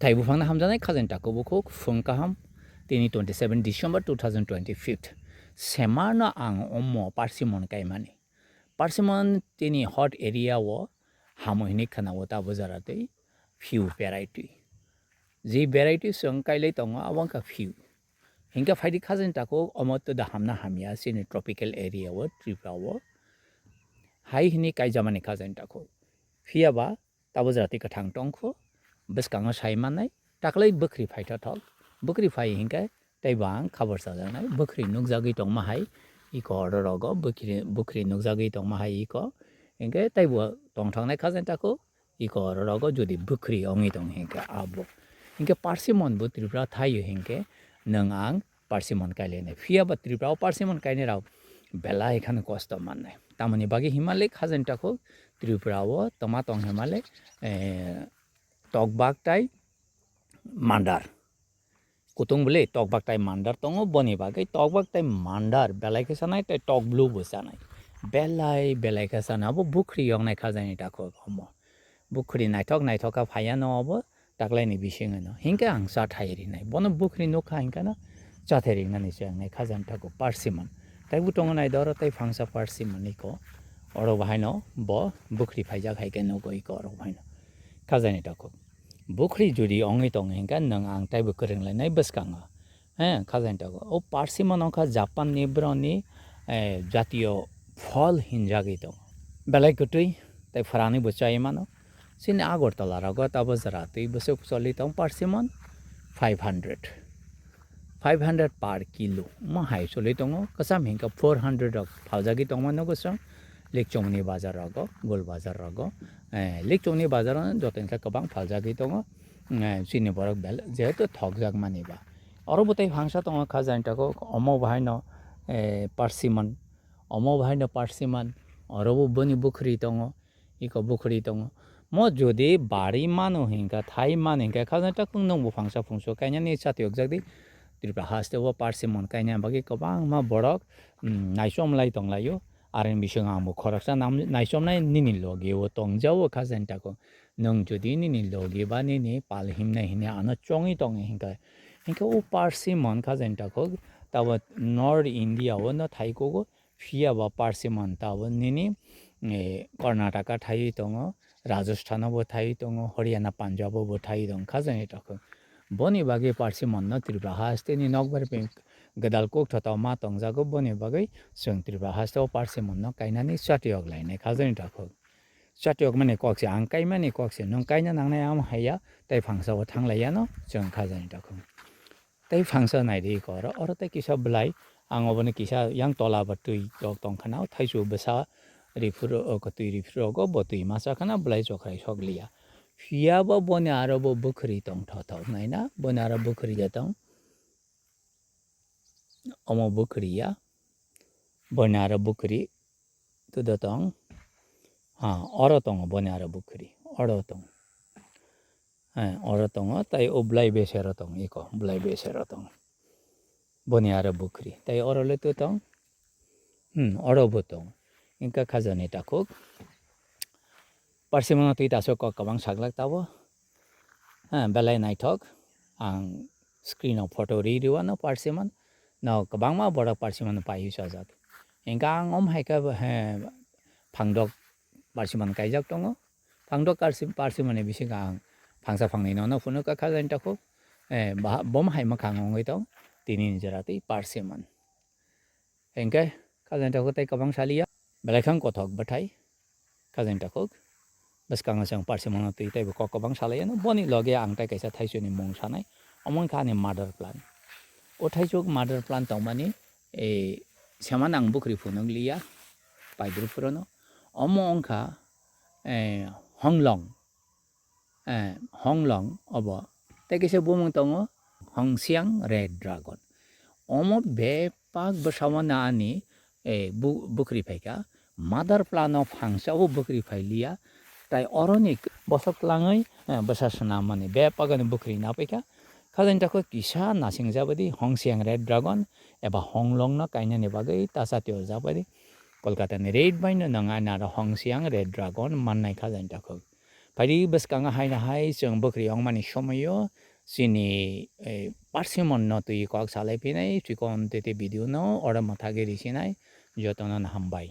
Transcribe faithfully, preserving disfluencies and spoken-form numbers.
Tai buphangno hamjaknai khajani takhuk bukhuk phung kaham, tini twenty seven December two thousand twenty five. Semarno ang omo parsimon kaimani. Parsimon tini hot area o hamo hinwi khwnao ta bwjara twi few variety. Je variety chwng kailai tongo abo wngkha few. Hinkhe phaidi khajani takhuk omo to da hamna hamya chini tropical area o Tripura o. Hai hinwi kaijamani khajani takhuk. Phiyaba ta bwjara twi kwthang tongkho, bwskango sai mannai, taklai bwkhri phaithothok, bwkhri phai hinkhe tei bo ang khabor chajaknai, bwkhri nukjagwi tongma hai iko oro rogo, bwkhri, bwkhri nukjagwi tongma hai iko, hinkhe tei bo tongthoknai khajani takhuk, iko oro rogo jodi bwkhri wngwi tong hinkhe abo. Hinkhe parsimon bo Tripura thaio hinkhe nwng ang parsimon kailainai. Phiyaba Tripura o parsimon kainai rok belai kheno kosto mannai. Tamoni bagwi himale khajani takhuk Tripura o toma tong himale, eh, tokbak tai mandar. Kutung bwle tokbak tai mandar tongo, boni bagwi tokbak tai mandar belai khe sanai tei tokblu bo sanai. Belai, belai khe sanai. Abo bwkhri yoknai khajani takhuk omo. Bwkhri naithok naithok kha phaiya no abo taklaini bisingo no. Hinkhe ang chathai rinai. Bono bwkhri nukha hinkhe no chathai rinani se ang nai khajani takhuk parsimon. Tai bo tongo nai doro tei phangsa parsimon iko. Oro bahaino bo bwkhri phaijak hai khe nugo iko oro bahaino. Khajani takhuk. Bwkhri jodi wngwi tongo hinkhe nwng ang taibo kwrwng lainai bwskango. He, khajani takhuk. O parsimon wngkha Japan ni borokni, eh, jatiyo phol hinjagwi tongo. Belai kwtwi tei phrani bo chai mano. Chini Agartala rogo tabo jora twi bwswk choli tong parsimon five hundred. Five hundred per kilo. Mo hai choli tongo. Kwcham hinkhe four hundred rok phaljagwi tongma nugo chwng. Likchongni bazar rogo, Gol bazar rogo. Eh, Likchongni bazar o joto hinkhe kwbang phaljagwi tongo. Eh, chini borok bel-, jehetu thokjak mani ba. Oro bo tei phangsa tongo khajani takhuk omo bahaino, eh, parsimon. Omo bahaino parsimon. Oro bo boni bwkhri tongo. Iko bwkhri tongo. Mo jodi bari mano hinkha, thai mano hinkha, khajani takhuk nwng bo phangsa phungso kainani chati okjak di. Tripura haste o parsimon kaina bagwi kwbangma borok, mm, naichom lai tong laio. Aroni bisingo ang bo khoroksa nam-, naichomnai nini logi o tong jao khajani takhuk. Nwng jodi nini logi ba nini pal himnai hinwi ano chongwi tongo hinkha, hinkhe o parsimon khajani takhuk tabo North India o no thai kugo. Phiya ba parsimon tabo nini, eh, Karnataka thaiwi tongo, Rajasthan o bo thaiwi tongo, Haryana, Punjab o bo thaiwi tongo, khajani takhuk. Boni bagwi parsimon no Tripura haste ni nokbar peng gwdal kokthoto ma tongjago, boni bagwi chwng Tripura haste o parsimon no kainani chati ok lainai, khajani takhuk. Chati ok mani kok se ang kaimani kok se, nwng kaina nangnai amo haiya, tei phangsa o thang laiya no chwng khajani takhuk. Tei phangsa nai di iko oro, oro tei kisa bwlai, ang obono kisa yang tola ba twi rok tong khana, o thaisu bwsa riphuru, o kwtwi riphuru rogo bo twi masa khana, bwlai chokrai sok liya. Phiya bo boni aro bo bwkhri tong tho tho nai na, boni aro bwkhri ya tong. Omo bwkhri ya, boni aro bwkhri tudo tong. Ha, oro tongo boni aro bwkhri, oro tong. Eh, oro tongo, tai o bwlai besero tong, iko bwlai besero tong. Boni aro bwkhri, tai oro le to tong. Hmm, oro bo tong. Inka khajani takhuk. Parsimon twi taso kok kwbang saglak tabo. Ha, belai naithok. Ang screen o photo ri riwano parsimon. No kwbangma borok parsimon pai sajak. Inka ang om hai khe, he, phangdok parsimon kaijak tongo. Phangdok karsi-, parsimon ni bisingo ang phangsa phangnwi nono phunuk kha khajani takhuk. Eh, bah-, bom hai mwkhang wngwi tong. Tini ni jora twi parsimon. Hinkhe khajani takhuk tei kwbang saliya. Belai khang kothok bwthai. Khajani takhuk. Bwskango chwng parsimon no twi tei bo kok kwbang salai ano. Boni loge ang tei kaisa thaisuni mung sanai. Omo wngkha ani mother plant. O thaisuk mother plant tongmani, eh, seman ang bwkhri phunuk liya. Paidru phurono. Omo wngkha, eh, honglong. Eh, honglong obo. Tei kisa bumung tongo, hongsiang red dragon. Omo bepak bwsao na ani, eh, bu-, bwkhri phaikha. Mother plant o phangsa o bwkhri phai liya. Tai oroni bosok twlangwi, eh, bwsa swnam mani bepak ani bwkhri na paikha. Khajani takhuk kisa nasingjabadi hongsiang red dragon eba honglong no kainani bagwi ta chatio jabadi. Kolkata ni rate bai no nang ani aro hongsiang red dragon mannai khajani takhuk. Phaidi bwskango haino hai chwng bwkhri wngmani somoio chini, eh, parsimon no twi kok salai phinai, chikon tete video no oro mwthagwi risinai, jotono no hambai.